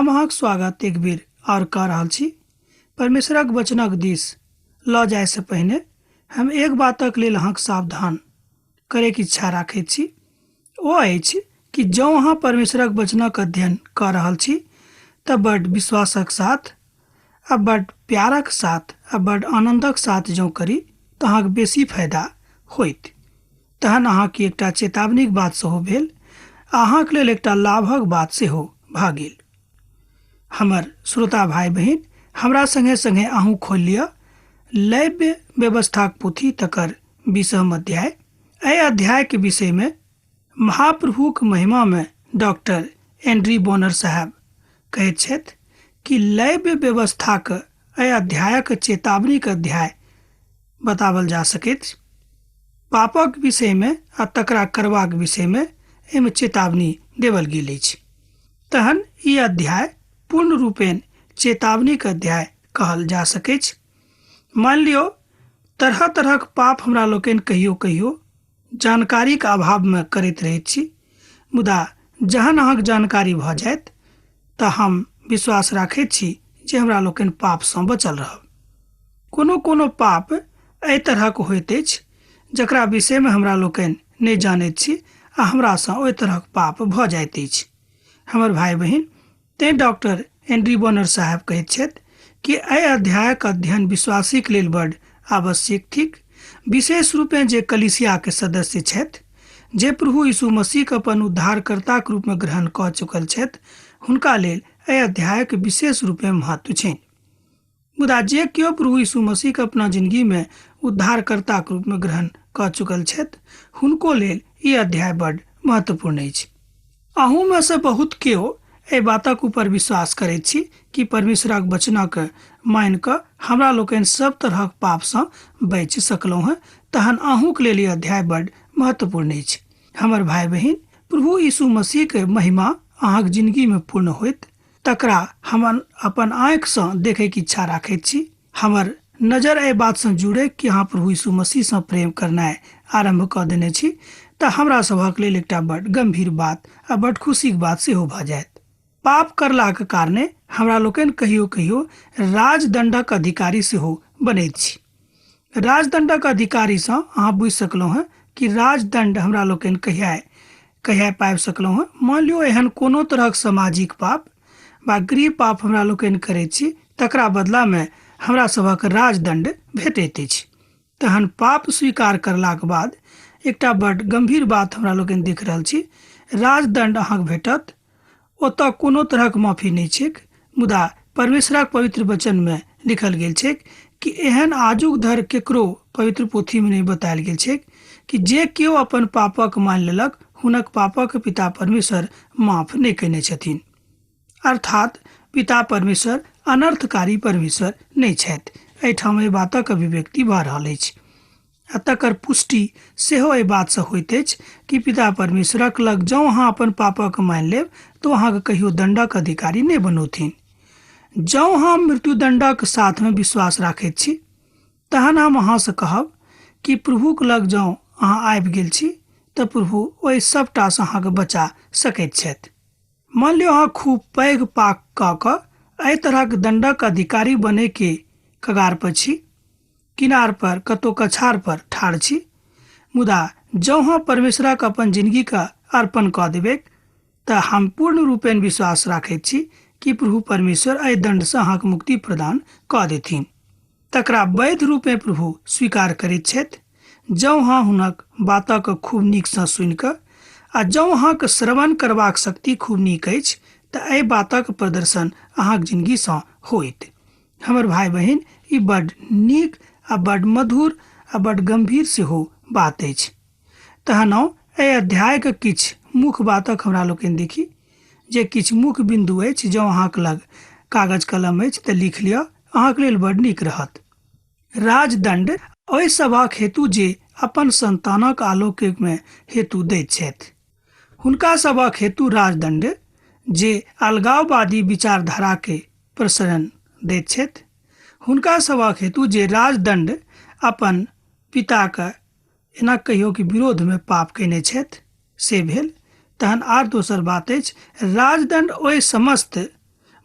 हम अहाँक स्वागत एक बेर आओर कऽ रहल छी। परमेश्वरक वचनक दिस लऽ जाय सँ पहिने हम एक बातक लेल अहाँक सावधान करैक इच्छा राखैत छी। ओ अछि कि जँ अहाँ परमेश्वरक वचनक अध्ययन कऽ रहल छी तऽ बड्ड विश्वासक साथ आ बड्ड प्यारक साथ आ बड्ड आनन्दक साथ जँ करी तऽ अहाँक बेसी फायदा होइत। तहन अहाँके एकटा चेतावनीक बात सेहो भेल आ अहाँके लेल एकटा लाभक बात सेहो भऽ गेल। हमर श्रोता भाइ बहिन, हमरा सङ्गे सङ्गे अहूँ खोलि लिअ लैव्य व्यवस्थाक पोथी, तकर 20म अध्याय। एहि अध्यायके विषयमे महाप्रभुक महिमामे डॉक्टर एंड्री बोनर साहेब कहैत छथि कि लैव्य व्यवस्थाक एहि अध्यायक चेतावनीक अध्याय बताओल जा सकैत। पापक विषयमे आ तकरा करबाक विषयमे एहिमे चेतावनी देवल गेल अछि। तहन ई अध्याय पूर्ण रूपेण चेतावनीक अध्याय कहल जा सकैछ। मानि लियौ, तरह तरहक पाप हमरा लोकनि कहियो कहियो जानकारीक अभावमे करैत रहैत छी, मुदा जहन अहाँक जानकारी भऽ जायत तऽ हम विश्वास राखैत छी जे हमरा लोकनि पापसँ बचल रहब। कोनो कोनो पाप एहि तरहक होइत अछि जकरा विषयमे हमरा लोकनि नहि जानैत छी आ हमरासँ ओहि तरहक पाप भऽ जाइत अछि। हमर भाइ बहिन, तेँ डॉक्टर एंड्री बोनर साहेब कहैत छथि कि एहि अध्यायक अध्ययन विश्वासीक लेल बड्ड आवश्यक थिक, विशेष रूपेँ जे कलीसियाक सदस्य छथि, जे प्रभु यीशु मसीहक अपन उद्धारकर्ताक रूपमे ग्रहण कऽ चुकल छथि, हुनका लेल एहि अध्यायक विशेष रूपेँ महत्व छनि। मुदा जे केओ प्रभु यीशु मसीहके अपना जिनगीमे उद्धारकर्ताक रूपमे ग्रहण कऽ चुकल छथि, हुनको लेल ई अध्याय बड्ड महत्वपूर्ण अछि। अहूँमे सँ बहुत केओ एहि बातक ऊपर विश्वास करैत छी कि परमेश्वरक वचनक मानि कऽ हमरा लोकनि सभ तरहक पापसँ बचि सकलहुँ हेँ, तहन अहूँक लेल ई अध्याय बड्ड महत्वपूर्ण अछि। हमर भाय बहिन, प्रभु यीशु मसीहक महिमा अहाँक जिनगीमे पूर्ण होइत तकरा हम अपन आँखिसँ देखैके इच्छा राखैत छी। हमर नजर एहि बातसँ जुड़ै कि अहाँ प्रभु यीशु मसीहसँ प्रेम करनाइ आरम्भ कऽ देने छी तऽ हमरा सभक लेल एकटा बड्ड गम्भीर बात आ बड्ड खुशीक बात सेहो भऽ जायत। पाप करलाक कारणे हमरा लोकनि कहियो कहियो राजदण्डक अधिकारी सेहो बनैत छी। राजदण्डक अधिकारीसँ अहाँ बुझि सकलहुँ हेँ कि राजदण्ड हमरा लोकनि कहिया कहिया पाबि सकलहुँ हेँ। मानि लियौ एहन कोनो तरहक सामाजिक पाप वा गृह पाप हमरा लोकनि करैत छी, तकरा बदलामे हमरा सभक राजदण्ड भेटैत अछि। तहन पाप स्वीकार करलाक बाद एकटा बड्ड गम्भीर बात हमरा लोकनि देख रहल छी, राजदण्ड अहाँके भेटत, ओतऽ कोनो तरहक माफी नहि छैक। मुदा परमेश्वरक पवित्र वचनमे लिखल गेल छैक कि एहन आजुक धरि केकरो पवित्र पोथीमे नहि बतायल गेल छैक कि जे केओ अपन पापक मानि लेलक हुनक पापक पिता परमेश्वर माफ नहि कयने छथिन। अर्थात पिता परमेश्वर अनर्थकारी परमेश्वर नहि छथि। एहिठाम एहि बातक अभिव्यक्ति भऽ रहल अछि आ तकर पुष्टि सेहो एहि बातसँ होइत अछि कि पिता परमेश्वरक लग जँ अहाँ अपन पापक मानि लेब तऽ अहाँके कहियो दण्डक अधिकारी नहि बनौथिन। जँ अहाँ मृत्युदण्डक साथमे विश्वास राखैत छी तहन हम अहाँसँ कहब कि प्रभुक लग जँ अहाँ आबि गेल छी तऽ प्रभु ओहि सभटासँ अहाँके बचा सकैत छथि। मानि लियौ अहाँ खूब पैघ पाप कऽ कऽ एहि तरहक दण्डक अधिकारी बनैके कगार पर छी, किनार पर कतौ कछार पर ठाढ़ छी, मुदा जँ अहाँ परमेश्वरक अपन जिनगीके अर्पण कऽ देबैक तऽ हम पूर्ण रूपेण विश्वास राखैत छी कि प्रभु परमेश्वर एहि दण्डसँ अहाँके मुक्ति प्रदान कऽ देथिन। तकरा वैध रूपेँ प्रभु स्वीकार करैत छथि। जँ अहाँ हुनक बातक खूब नीकसँ सुनि कऽ आ जँ अहाँक श्रवण करबाक शक्ति खूब नीक अछि तऽ एहि बातक प्रदर्शन अहाँक जिनगीसँ होइत। हमर भाइ बहिन, ई बड्ड नीक आ बड्ड मधुर आ बड्ड गम्भीर सेहो बात अछि। तहन आउ एहि अध्यायक किछु मुख्य बातक हमरा लोकनि देखी, जे किछु मुख्य बिन्दु अछि। जँ अहाँक लग कागज कलम अछि तऽ लिख लिअ, अहाँक लेल बड्ड नीक रहत। राजदण्ड ओहि सभक हेतु जे अपन सन्तानक आलोकमे हेतु दैत छथि। हुनका सभक हेतु राजदण्ड जे अलगाववादी विचारधाराके प्रसरण दैत छथि। हुनका सभक हेतु जे राजदण्ड अपन पिताक एना कहियो कि विरोधमे पाप कयने छथि से भेल। तहन आर दोसर बात अछि, राजदण्ड ओहि समस्त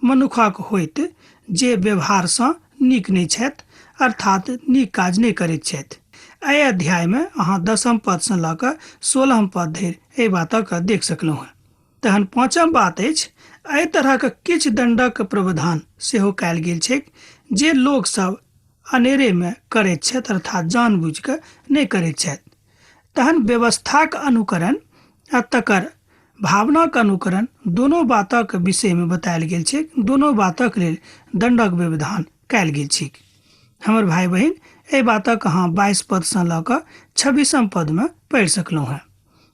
मनुखक होइत जे व्यवहारसँ नीक नहि छथि, अर्थात नीक काज नहि करैत छथि। एहि अध्यायमे अहाँ दसम पदसँ लऽ कऽ 16 पद धरि एहि बातक देख सकलहुँ हेँ। तहन पाँचम बात अछि, एहि तरहक किछु दण्डक प्रावधान सेहो कयल गेल छैक जे लोकसभ अनेरेमे करैत छथि, अर्थात जानबूझि कऽ नहि करैत छथि। तहन व्यवस्थाक अनुकरण आ तकर भावनाक अनुकरण दोनो बातक विषयमे बतायल गेल छैक। दोनो बातक लेल दण्डक व्यवधान कयल गेल छैक। हमर भाय बहिन, एहि बातक अहाँ 22 पदसँ लऽ कऽ 26 पदमे पढ़ि सकलहुँ हेँ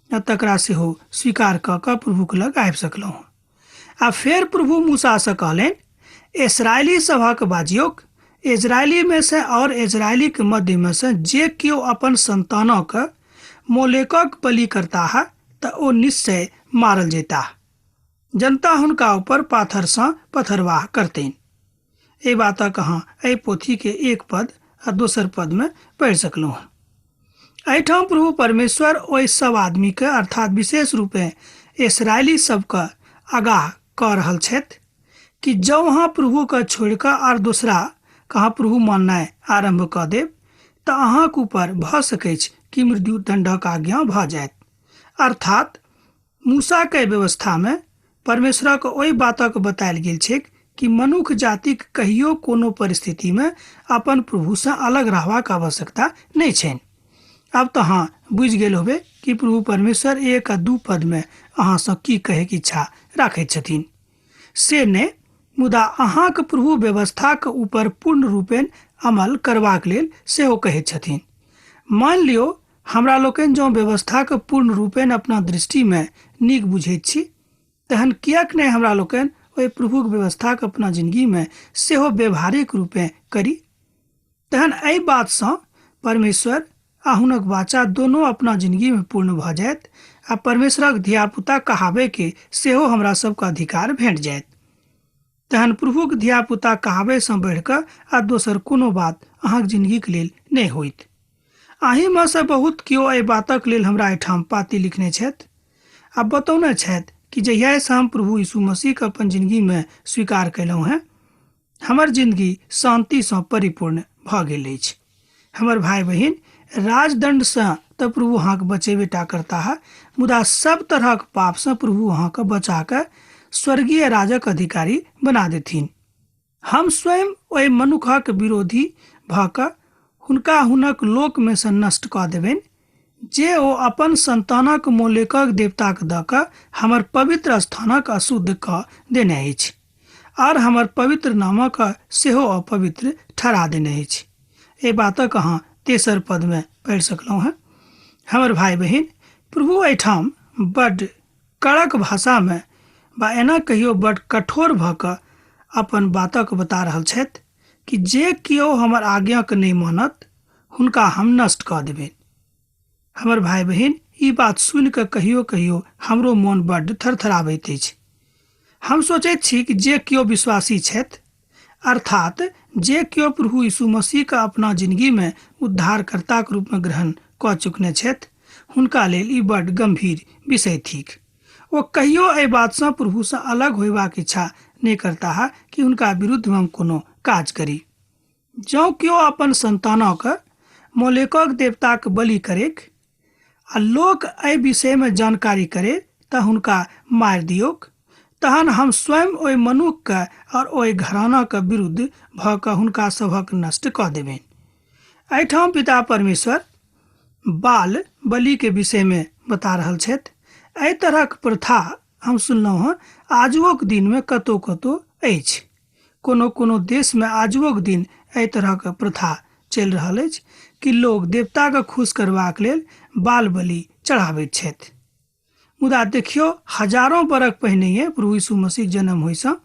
आ तकरा सेहो स्वीकार कऽ कऽ प्रभुक लग आबि सकलहुँ हेँ। आ फेर प्रभु मूसासँ कहलनि, इस्राएली सभक बाजियौक, इस्राएलीमे सँ आओर इस्राएलीक मध्यमे सँ जे केओ अपन सन्तानक मोलेकक बलि करताह तऽ ओ निश्चय मारल जयताह। जनता हुनका ऊपर पाथरसँ पथरवाह करतनि। एहि बातक अहाँ एहि पोथीके एक पद आ दोसर पदमे पढ़ि सकलहुँ हँ। एहिठाम प्रभु परमेश्वर ओहि सब आदमीके, अर्थात विशेष रूपे इसराइली सबके आगाह कऽ रहल छथि कि जँ अहाँ प्रभुके छोड़ि कऽ आर दोसरा के अहाँ प्रभु माननाइ आरम्भ कऽ देब तऽ अहाँक ऊपर भऽ सकैछ कि मृत्युदण्डक आज्ञा भऽ जायत। अर्थात मूसाके व्यवस्थामे परमेश्वरक ओहि बातक बतायल गेल छैक कि मनुख जातिक कहियो कोनो परिस्थितिमे अपन प्रभुसँ अलग रहबाक आवश्यकता नहि छनि। आब तऽ अहाँ बुझि गेल होबै कि प्रभु परमेश्वर 1 आ 2 पदमे अहाँसँ की कहैके इच्छा राखैत छथिन। से नहि, मुदा अहाँक प्रभु व्यवस्थाक ऊपर पूर्ण रूपेण अमल करबाक लेल सेहो कहैत छथिन। मानि लियौ हमरा लोकनि जँ व्यवस्थाक पूर्ण रूपेण अपना दृष्टिमे नीक बुझैत छी, तहन किएक नहि हमरा लोकनि ओहि प्रभुक व्यवस्थाक अपना जिनगीमे सेहो व्यवहारिक रूपेँ करी? तहन एहि बातसँ परमेश्वर आ हुनक वाचा दोनो अपना जिनगीमे पूर्ण भऽ जायत आ परमेश्वरक धियापुता कहाबैके सेहो हमरा सबके अधिकार भेट जायत। तहन प्रभुक धियापुता कहाबैसँ बढ़ि कऽ आ दोसर कोनो बात अहाँक जिनगीक लेल नहि होइत। अहीँमे सँ बहुत केओ एहि बातक लेल हमरा एहिठाम पाती लिखने छथि आ बतौने छथि कि जहियासँ हम प्रभु यीशु मसीहके अपन जिनगीमे स्वीकार कयलहुँ हेँ, हमर जिनगी शान्तिसँ परिपूर्ण भऽ गेल अछि। हमर भाय बहिन, राजदण्डसँ तऽ प्रभु अहाँके बचेबे टा करताह, मुदा सब तरहक पापसँ प्रभु अहाँके बचा कऽ स्वर्गीय राजक अधिकारी बना देथिन। हम स्वयं ओहि मनुखक विरोधी भऽ कऽ हुनका हुनक लोकमे सँ नष्ट कऽ देबनि, जे ओ अपन सन्तानक मोलेकक देवताक दऽ कऽ हमर पवित्र स्थानक अशुद्ध कऽ देने अछि आर हमर पवित्र नामक सेहो अपवित्र ठहरा देने अछि। एहि बातक अहाँ तेसर पदमे पढ़ि सकलहुँ हेँ। हमर भाय बहिन, प्रभु एहिठाम बड्ड कड़क भाषामे वा एना कहियो बड्ड कठोर भऽ कऽ अपन बातक बता रहल छथि कि जे केओ हमर आज्ञाके नहि मानत हुनका हम नष्ट कऽ देबनि। हमर भाय बहिन, ई बात सुनि कऽ कहियो कहियो हमरो मोन बड्ड थरथराबैत अछि। हम सोचैत छी कि जे केओ विश्वासी छथि, अर्थात जे केओ प्रभु यीशु मसीहके अपना जिनगीमे उद्धारकर्ताक रूपमे ग्रहण कऽ चुकने छथि, हुनका लेल ई बड्ड गम्भीर विषय थिक। ओ कहियो एहि बातसँ प्रभुसँ अलग होयबाक इच्छा नहि करताह कि हुनका विरुद्धमे हम कोनो काज करी। जँ केओ अपन सन्तानक मोलेकक देवताक बलि करैक आ लोक एहि विषयमे जानकारी करे तऽ हुनका मारि दियौक, तहन हम स्वयं ओहि मनुखके आओर ओहि घरानाके विरुद्ध भऽ कऽ हुनका सभक नष्ट कऽ देबनि। एहिठाम पिता परमेश्वर बाल बलिके विषयमे बता रहल छथि। एहि तरहक प्रथा हम सुनलहुँ हँ आजुओक दिनमे कतहु कतहु अछि। कोनो कोनो देशमे आजुओक दिन एहि तरहक प्रथा चलि रहल अछि कि लोक देवताके खुश करबाक लेल बाल बलि चढ़ाबैत छथि। मुदा देखियौ, हजारों बरख पहिनहिए प्रभु यीशु मसीहक जन्म होइसँ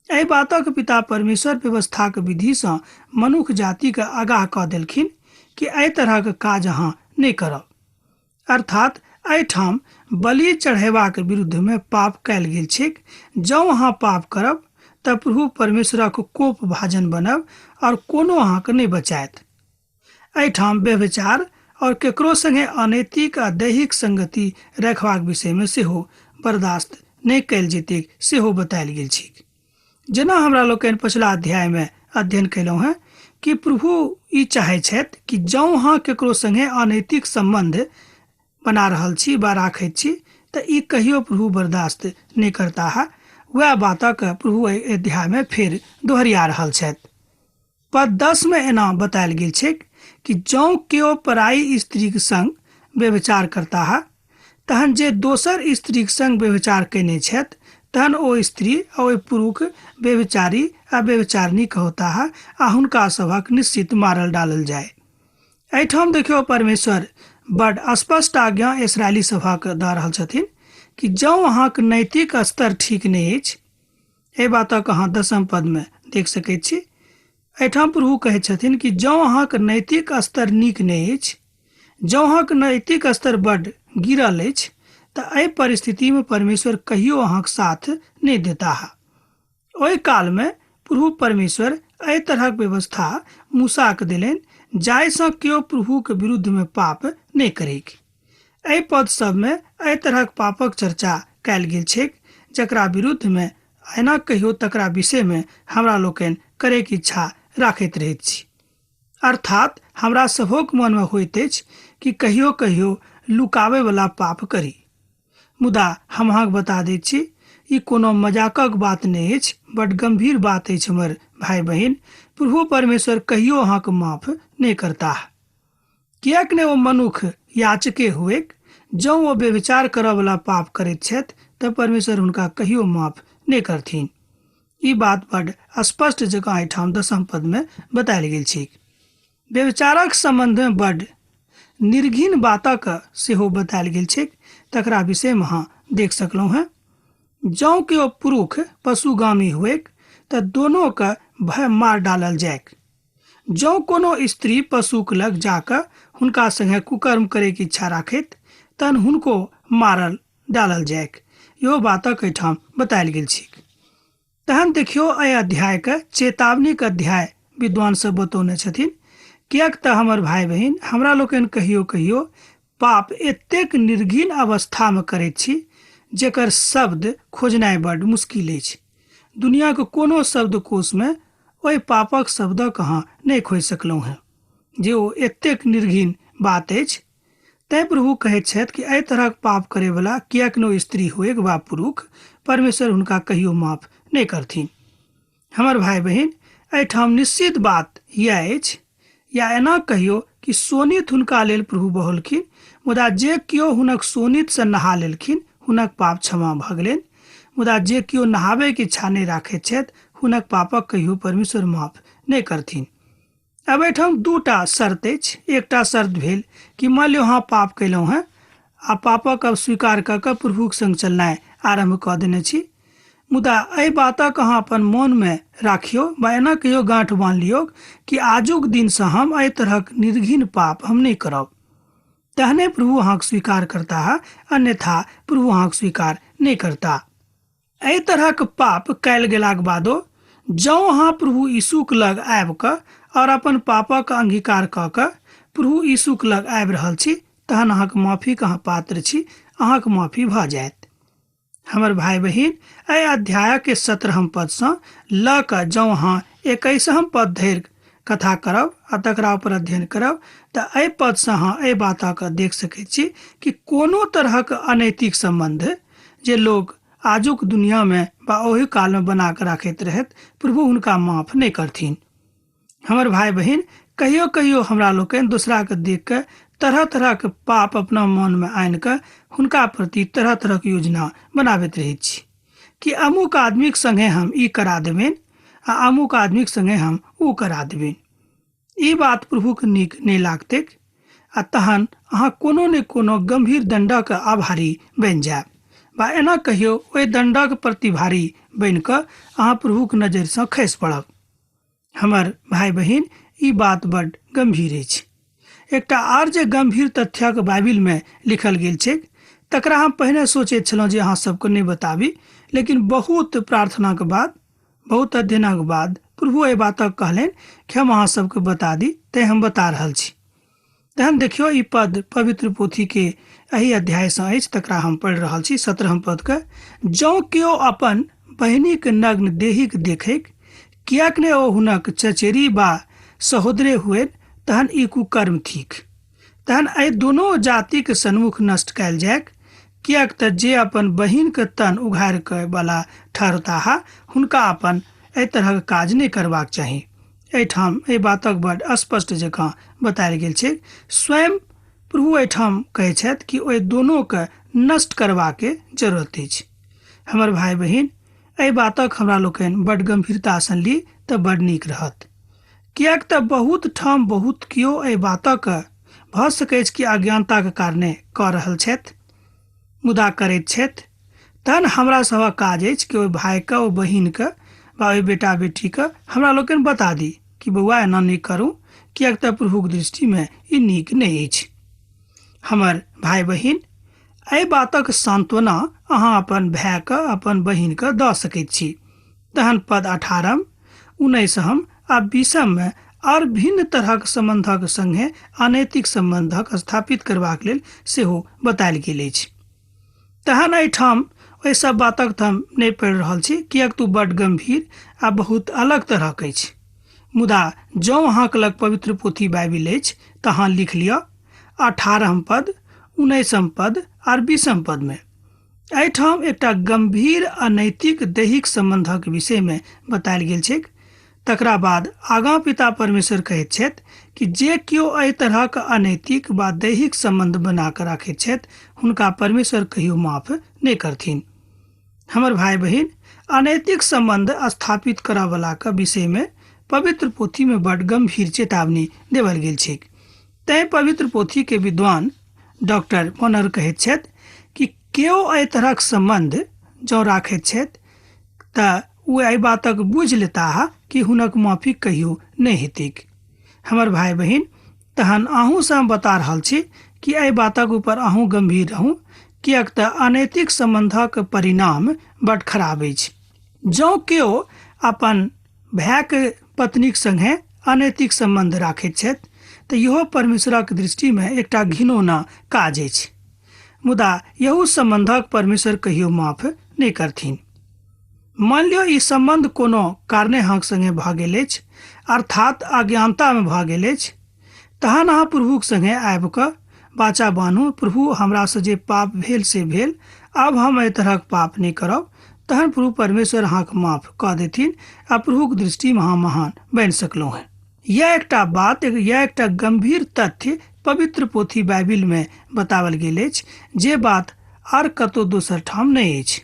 एहि बातक पिता परमेश्वर व्यवस्थाक विधिसँ मनुख जातिके आगाह कऽ देलखिन कि एहि तरहक काज अहाँ नहि करब। अर्थात एहिठाम बलि चढ़ेबाक विरुद्धमे पाप कयल गेल छैक। जँ अहाँ पाप करब तऽ प्रभु परमेश्वरक कोप भाजन बनब और कोनो अहाँके नहि बचायत। एहिठाम व्यभिचार और केकरो संगे अनैतिक आ दैहिक संगति रखबाक विषयमे सेहो बर्दाश्त नहि कयल जेतैक सेहो बतायल गेल छैक। जेना हमरा लोकनि पछिला अध्यायमे अध्ययन कयलहुँ हेँ कि प्रभु ई चाहै छथि कि जँ अहाँ ककरो सङ्गे अनैतिक सम्बन्ध बना रहल छी वा राखैत छी तऽ ई कहियो प्रभु बर्दाश्त नहि करताह। वएह बातक प्रभु एहि अध्यायमे फेर दोहरिया रहल छथि। पद 10 मे एना बतायल गेल छैक कि जँ केओ पराई स्त्रीक संग व्यभिचार करताह तहन जे दोसर स्त्रीक संग व्यभिचार कयने छथि तहन ओ स्त्री आ ओहि पुरुख व्यभिचारी आ व्यभिचारिणी कहौताह आ हुनका सभक निश्चित मारल डालल जाय। एहिठाम देखियौ परमेश्वर बड स्पष्ट आज्ञा इसराइली सभक दऽ रहल छथिन कि जँ अहाँक नैतिक स्तर ठीक नहि अछि, एहि बातक अहाँ दसम पदमे देख सकैत छी। एहिठाम प्रभु कहैत छथिन कि जँ अहाँक नैतिक स्तर नीक नहि अछि, जँ अहाँक नैतिक स्तर बड गिरल अछि, तऽ एहि परिस्थितिमे परमेश्वर कहियो अहाँक साथ नहि देताह। ओहि कालमे प्रभु परमेश्वर एहि तरहक व्यवस्था मूसाके देलनि जाहिसँ केओ प्रभुके विरुद्धमे पाप नहि करैक। एहि पद सभमे एहि तरहक पापक चर्चा कयल गेल छैक जकरा विरुद्धमे एना कहियो तकरा विषयमे हमरा लोकनि करैक इच्छा राखैत रहैत छी। अर्थात हमरा सभोक मनमे होइत अछि कि कहियो कहियो लुकाबैवला पाप करी। मुदा हम अहाँके बता दैत छी, ई कोनो मजाकक बात नहि अछि, बड गंभीर बात अछि हमर भाई बहिन। प्रभु परमेश्वर कहियो अहाँके माफ नहि करताह। किएक ने ओ मनुख याचके हुएक, जँ ओ व्यभिचार करऽवला पाप करैत छथि तऽ परमेश्वर हुनका कहियो माफ नहि करथिन। ई बात बड स्पष्ट जकाँ एहिठाम दसम पदमे बतायल गेल छैक। व्यभिचारक सम्बन्धमे बड निर्घिन बातक सेहो बतायल गेल छैक, तकरा विषयमे अहाँ देख सकलहुँ हेँ। जँ केओ पुरुख पशुगामी हुएक तऽ दोनोके भय मार डालल जाइक। जँ कोनो स्त्री पशुक लग जा कऽ हुनका संगे कुकर्म करैके इच्छा राखैत तहन हुनको मारल डालल जाइक, इहो बातक एहिठाम बतायल गेल छैक। तहन देखियौ एहि अध्यायके चेतावनीक अध्याय विद्वान सब बतौने छथिन, किएक तऽ हमर भाई बहिन हमरा लोकनि कहियो कहियो पाप एतेक निर्घिन अवस्थामे करैत छी जेकर शब्द खोजनाइ बड मुश्किल अछि। दुनियाके कोनो शब्दकोशमे ओहि पापक शब्दक अहाँ नहि खोजि सकलहुँ हेँ जे ओ एतेक निर्घिन बात अछि। तैं प्रभु कहैत छथि कि एहि तरहक पाप करैवला किएक ने ओ स्त्री होइक वा पुरुख, परमेश्वर हुनका कहियो माफ नहि करथिन। हमर भाई बहिन, एहिठाम निश्चित बात यैह अछि, या एना कहियो कि शोणित हुनका लेल प्रभु बहौलखिन, मुदा जे केओ हुनक शोणितसँ नहा लेलखिन हुनक पाप क्षमा भऽ गेलनि, मुदा जे केओ नहाबैके इच्छा नहि राखैत छथि हुनक पापक कहियो परमेश्वर माफ नहि करथिन। अब एहिठाम दूटा शर्त अछि। एकटा शर्त भेल कि मान लियौ अहाँ पाप कयलहुँ हेँ आ पापक अब स्वीकार कऽ कऽ प्रभुक संग चलनाइ आरम्भ कऽ देने छी, मुदा एहि बातक अहाँ अपन मोनमे राखियौ वा एना कहियो गाँठ बान्हि लियौ कि आजुक दिनसँ हम एहि तरहक निर्घिन पाप हम नहि करब, तहने प्रभु अहाँक स्वीकार करताह, अन्यथा प्रभु अहाँक स्वीकार नहि करता। एहि तरहक पाप कयल गेलाक बादो जँ अहाँ प्रभु यीशुक लग आबि कऽ आओर अपन पापक अंगीकार कऽ कऽ प्रभु यीशुक लग आबि रहल छी तहन अहाँक माफीक अहाँ पात्र छी, अहाँक माफी भऽ जायत। हमर भाई बहिन, एहि अध्यायक 17 पदसँ लऽ कऽ जँ अहाँ 21 पद धरि कथा करब आ तकरा ऊपर अध्ययन करब तऽ एहि पदसँ अहाँ एहि बातक देख सकैत छी कि कोनो तरहक अनैतिक सम्बन्ध जे लोक आजुक दुनियामे वा ओहि कालमे बना कऽ राखैत रहैत, प्रभु हुनका माफ नहि करथिन। हमर भाई बहिन, कहियो कहियो हमरा लोकनि दोसराके देख कऽ तरह तरहक पाप अपना मनमे आनि कऽ हुनका प्रति तरह तरहक योजना बनाबैत रहैत छी कि अमुक आदमीक संगे हम ई करा देबनि आ अमुक आदमीक संगे हम ओ करा देबनि। ई बात प्रभुके नीक नहि लागतैक आ तहन अहाँ कोनो ने कोनो गंभीर दंडक आभारी बनि जायब वा एना कहियो ओहि दंडक प्रतिभारी बनि कऽ अहाँ प्रभुक नजरिसँ खसि पड़ब। हमर भाई बहिन, ई बात बड गंभीर अछि। एकटा आर जे गंभीर तथ्यक बाइबिलमे लिखल गेल छैक तकरा हम पहिने सोचैत छलहुँ जे अहाँ सबके नहि बताबी, लेकिन बहुत प्रार्थनाक बाद, बहुत अध्ययनक बाद प्रभु एहि बातक कहलनि कि हम अहाँ सबके बता दी, तैं हम बता रहल छी। तहन देखियौ ई पद पवित्र पोथीके एहि अध्यायसँ अछि, तकरा हम पढ़ि रहल छी 17 पदके। जँ केओ अपन बहिनीक नग्न देहीक देखैक, किएक ने ओ हुनक चचेरी बा सहोदरे हुए, तहन ई कुकर्म थिक। तहन एहि दुनू जातिक सन्मुख नष्ट कयल जायक, किएक तऽ जे अपन बहिनके तन उघारि कऽ बला ठहरताह हुनका अपन एहि तरहक काज नहि करबाक चाही। एहिठाम एहि बातक बड स्पष्ट जकाँ बतायल गेल छै। स्वयं प्रभु एहिठाम कहै छथि कि ओहि दोनोके नष्ट करबाके जरूरत अछि। हमर भाय बहिन, एहि बातक हमरा लोकनि बड गंभीरतासँ ली तऽ बड नीक रहत, किएक तऽ बहुत ठाम बहुत केओ एहि बातक भऽ सकैछ कि अज्ञानताक कारणे कऽ रहल छथि, मुदा करैत छथि। तहन हमरा सभक काज अछि कि ओहि भायके, ओहि बहिनके वा ओहि बेटा बेटीके हमरा लोकनि बता दी कि बौआ एना नहि करू, किएक तऽ प्रभुक दृष्टिमे ई नीक नहि अछि। हमर भाय बहिन, एहि बातक सान्त्वना अहाँ अपन भायके, अपन बहिनके दऽ सकैत छी। तहन पद 18, 19 आ 20मे आर भिन्न तरहक सम्बन्धक संगे अनैतिक सम्बन्धक स्थापित करबाक लेल सेहो बतायल गेल अछि। तहन एहिठाम ओहि सब बातक तऽ हम नहि पढ़ि रहल छी, किएक तऽ ओ बड्ड गम्भीर आ बहुत अलग तरहक अछि। मुदा जँ अहाँके लग पवित्र पोथी बाइबिल अछि तऽ अहाँ लिख लिअ 18 पद, 19 पद आर 20 पदमे। एहिठाम एकटा गम्भीर अनैतिक दैहिक सम्बन्धक विषयमे बतायल गेल छैक। तकरा बाद आगाँ पिता परमेश्वर कहैत छथि कि जे केओ एहि तरहक अनैतिक वा दैहिक सम्बन्ध बना कऽ राखैत छथि हुनका परमेश्वर कहियो माफ नहि करथिन। हमर भाय बहिन, अनैतिक सम्बन्ध स्थापित करऽवलाक विषयमे पवित्र पोथीमे बड गम्भीर चेतावनी देवल गेल छैक। तैं पवित्र पोथीके विद्वान डॉक्टर मोनर कहैत छथि कि केओ एहि तरहक सम्बन्ध जँ राखैत छथि तऽ ओ एहि बातक बुझि लेताह कि हुनक माफी कहियो नहि हेतैक। हमर भाय बहिन, तहन अहूँसँ हम बता रहल छी कि एहि बातक ऊपर अहूँ गम्भीर रहू, किएक तऽ अनैतिक सम्बन्धक परिणाम बड खराब अछि। जँ केओ अपन भायके पत्नीक संगे अनैतिक सम्बन्ध राखैत छथि तऽ इहो परमेश्वरक दृष्टिमे एकटा घिनौना काज अछि। मुदा यहू सम्बन्धक परमेश्वर कहियो माफ नहि करथिन। मान लियौ ई सम्बन्ध कोनो कारणे अहाँक संगे भऽ गेल अछि, अर्थात अज्ञानतामे भऽ गेल अछि, तहन अहाँ प्रभुक संगे आबि कऽ वाचा बान्हू, प्रभु हमरासँ जे पाप भेल से भेल, आब हम एहि तरहक पाप नहि करब। तहन प्रभु परमेश्वर अहाँके माफ कऽ देथिन आ प्रभुक दृष्टिमे अहाँ महान बनि सकलहुँ हेँ। यह एकटा बात, यह एकटा गंभीर तथ्य पवित्र पोथी बाइबिलमे बताओल गेल अछि, जे बात आर कतौ दोसर ठाम नहि अछि।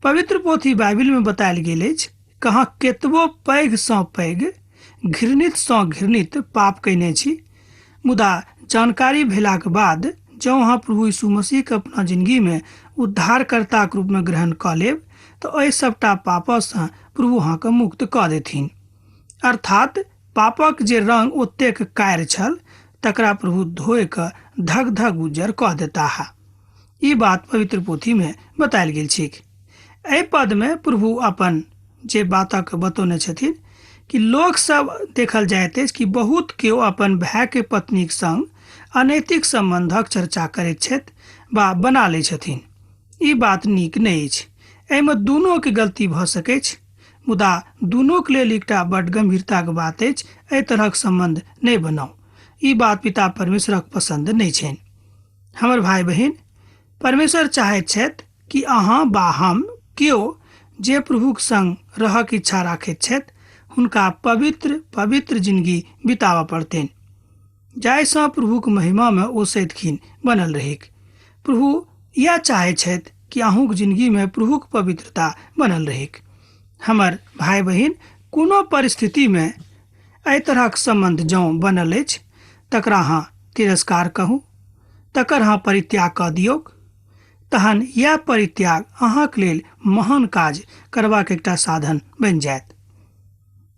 पवित्र पोथी बाइबिलमे बतायल गेल अछि कहाँ केतबो पैघ सँ पैघ, घृणित सँ घृणित पाप कयने छी, मुदा जानकारी भेलाक बाद जँ अहाँ प्रभु यीशु मसीहके अपना जिंदगीमे उद्धारकर्ताक रूपमे ग्रहण कऽ लेब तऽ एहि सभटा पापसँ प्रभु अहाँके मुक्त कऽ देथिन। अर्थात पापक जे रंग ओतेक कार छल तकरा प्रभु धोए कऽ धग धग उज्जर कऽ देताह। ई बात पवित्र पोथीमे बतायल गेल छैक। एहि पदमे प्रभु अपन जे बातक बतौने छथिन कि लोक सब देखल जाइत अछि कि बहुत केओ अपन भायके पत्नीक संग अनैतिक सम्बन्धक चर्चा करैत छथि वा बना लै छथिन। ई बात नीक नहि अछि। एहिमे दुनूके गलती भऽ सकैछ, मुदा दुनूक लेल एकटा बड गंभीरताक बात अछि, एहि तरहक सम्बन्ध नहि बनाउ। ई बात पिता परमेश्वरक पसन्द नहि छनि। हमर भाय बहिन, परमेश्वर चाहैत छथि कि अहाँ वा हम केओ जे प्रभुक संग रहक इच्छा राखैत छथि हुनका पवित्र पवित्र जिंदगी बिताबऽ पड़तनि, जाहिसँ प्रभुक महिमामे ओ सदिखिन बनल रहैक। प्रभु इएह चाहैत छथि कि अहूँक जिंदगीमे प्रभुक पवित्रता बनल रहैक। हमर भाय बहिन, कोनो परिस्थितिमे एहि तरहक सम्बन्ध जँ बनल अछि तकरा अहाँ तिरस्कार कहू, तकर अहाँ परित्याग कऽ दियौक। तहन इएह परित्याग अहाँक लेल महान काज करबाक एकटा साधन बनि जायत।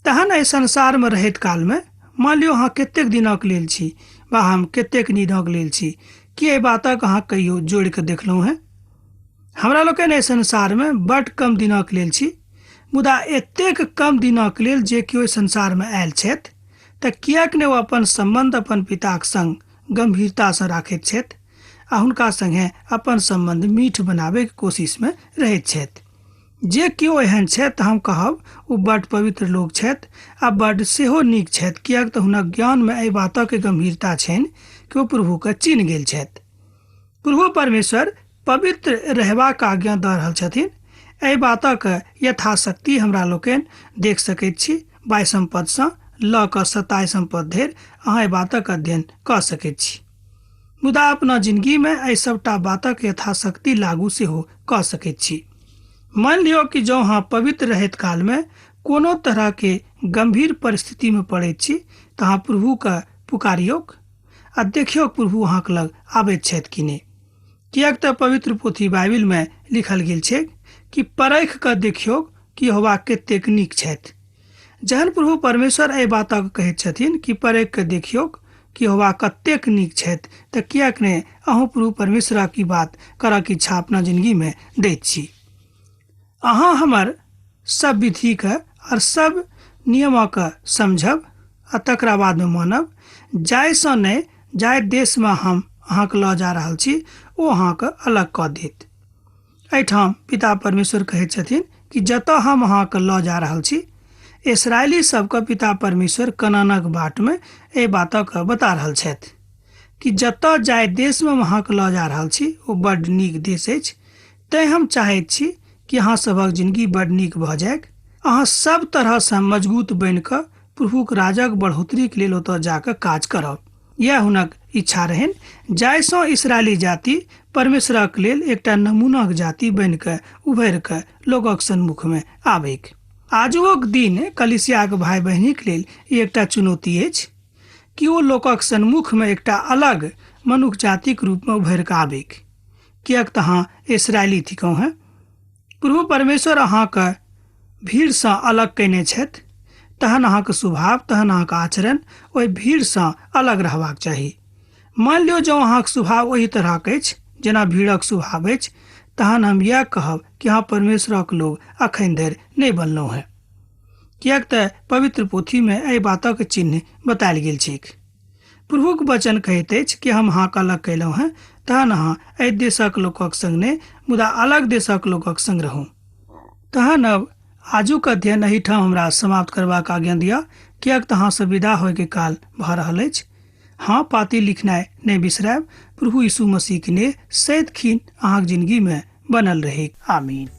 तहन एहि संसारमे रहैत कालमे मान लियौ अहाँ कतेक दिनक लेल छी वा हम कतेक दिनक लेल छी, कि एहि बातक अहाँ कहियो जोड़ि कऽ देखलहुँ हेँ? हमरा लोकनि एहि संसारमे बड्ड कम दिनक लेल छी, मुदा एतेक कम दिनक लेल जे केओ एहि संसारमे आयल छथि तऽ किएक नहि ओ अपन सम्बन्ध अपन पिताक संग गम्भीरतासँ राखैत छथि आ हुनका संगे अपन सम्बन्ध मीठ बनाबैके कोशिशमे रहैत छथि। जे केओ एहन छथि तऽ हम कहब ओ बड्ड पवित्र लोक छथि आ बड्ड सेहो नीक छथि, किएक तऽ हुनक ज्ञानमे एहि बातक गम्भीरता छनि कि ओ प्रभुके चिन्ह गेल छथि। प्रभु परमेश्वर पवित्र रहबाक आज्ञा दऽ रहल छथिन। एहि बातक यथाशक्ति हमरा लोकनि देख सकैत छी। 22 पदसँ लऽ कऽ 27 पद धरि अहाँ एहि बातक अध्ययन कऽ सकैत छी, मुदा अपना जिनगीमे एहि सभटा बातक यथाशक्ति लागू सेहो कऽ सकैत छी। मानि लियौ कि जँ अहाँ पवित्र रहैत कालमे कोनो तरहके गम्भीर परिस्थितिमे पड़ैत छी तऽ अहाँ प्रभुके पुकारियौक आ देखियौक प्रभु अहाँके लग आबैत छथि कि नहि। किएक तऽ पवित्र पोथी बाइबिलमे लिखल गेल छैक कि परख कऽ देखियौक कि यहोवा कतेक नीक छथि। जहन प्रभु परमेश्वर एहि बातक कहैत छथिन कि परख कऽ देखियौक कि यहोवा कतेक नीक छथि, तऽ किएक नहि अहूँ प्रभु परमेश्वरक ई बात करक इच्छा अपना जिनगीमे दैत छी। अहाँ हमर सब विधिके आओर सब नियमके समझब आ तकरा बादमे मानब, जाहिसँ नहि जाहि देशमे हम अहाँके लऽ जा रहल छी ओ अहाँके अलग कऽ देत। एहिठाम पिता परमेश्वर कहैत छथिन कि जतऽ हम अहाँके लऽ जा रहल छी, इसराइली सबके पिता परमेश्वर कनानक बाटमे एहि बातक बता रहल छथि कि जतऽ जाहि देशमे हम अहाँके लऽ जा रहल छी ओ बड्ड नीक देश अछि, तैँ हम चाहैत छी कि अहाँ सभक जिनगी बड्ड नीक भऽ जाइक। अहाँ सब तरहसँ मजगूत बनि कऽ प्रभुक राजक बढ़ोतरीक लेल ओतऽ जा कऽ काज करब। यैह हुनक इच्छा रहनि, जाहिसँ इस्राएली जाति परमेश्वरक लेल एकटा नमूनाक जाति बनि कऽ उभरि कऽ लोकक सन्मुखमे आबैक। आजुओक दिन कलीसियाक भाय-बहिनिक लेल ई एकटा चुनौती अछि कि ओ लोकक सन्मुखमे एकटा अलग मनुख जातिक रूपमे उभरि कऽ आबैक, किएक तऽ अहाँ इस्राएली थिकहुँ हेँ। प्रभु परमेश्वर अहाँके भीड़सँ अलग कयने छथि, तहन अहाँके स्वभाव, तहन अहाँके आचरण ओहि भीड़सँ अलग रहबाक चाही। मानि लियौ जँ अहाँके स्वभाव ओहि तरहक अछि जेना भीड़क स्वभाव अछि, तहन हम इएह कहब कि अहाँ परमेश्वरक लोक अखन धरि नहि बनलहुँ हेँ, किएक तऽ पवित्र पोथीमे एहि बातक चिन्ह बतायल गेल छैक। प्रभुक वचन कहैत अछि कि हम अहाँके अलग कयलहुँ हेँ, तहन अहाँ एहि देशक लोकक संग नहि, मुदा अलग देशक लोकक संग रहू। तहन अब आजुक अध्ययन एहिठाम हमरा समाप्त करबाक आज्ञा दिअ, किएक तऽ अहाँसँ विदा होयके काल भऽ रहल अछि। हँ, पाती लिखनाइ नहि बिसरायब। प्रभु यीशु मसीहक नेह सदिखन अहाँक जिनगीमे बनल रहैक। आमीन।